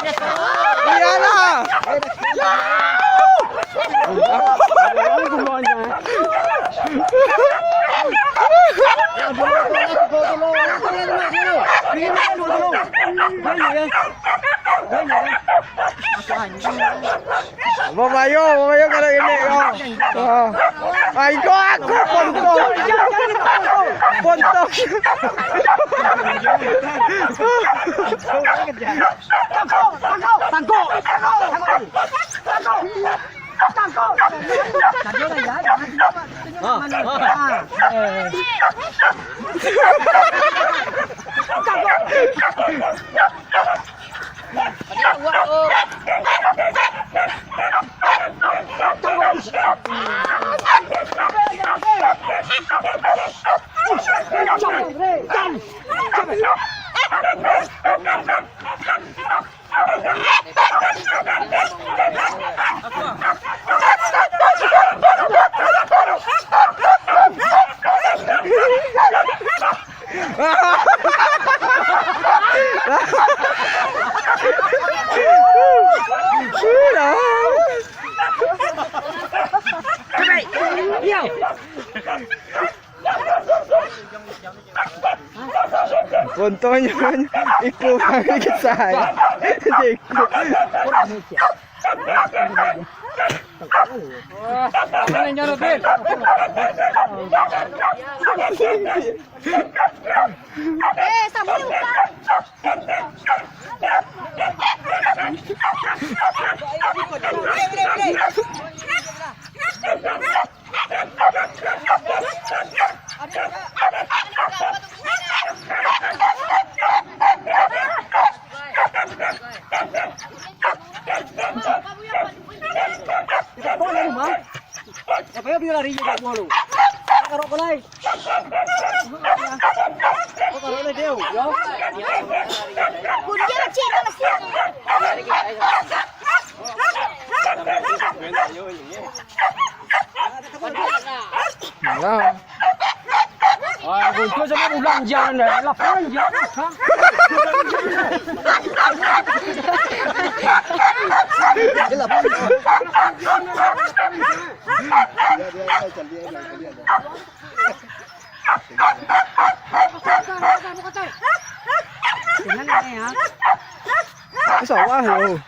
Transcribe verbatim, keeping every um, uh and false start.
Iyalah. Babayo, babayo kalau ini kau. Ah. Ai, kau aku pontong. Pontong. Tangkok, tangkok, tangkok, tangkok. Untungnyo ikut bang kisah. Ikut. Eh, sama ni utang. Apa yo dia lari je kat gua lu? Karok balai. Kau karok balai dia, yo. Kunci lah, Cik, kalau siap. Nah. Ah, guntur sama bulan jangan dah. Lah, bulan jangan. Ha? Sawah yo.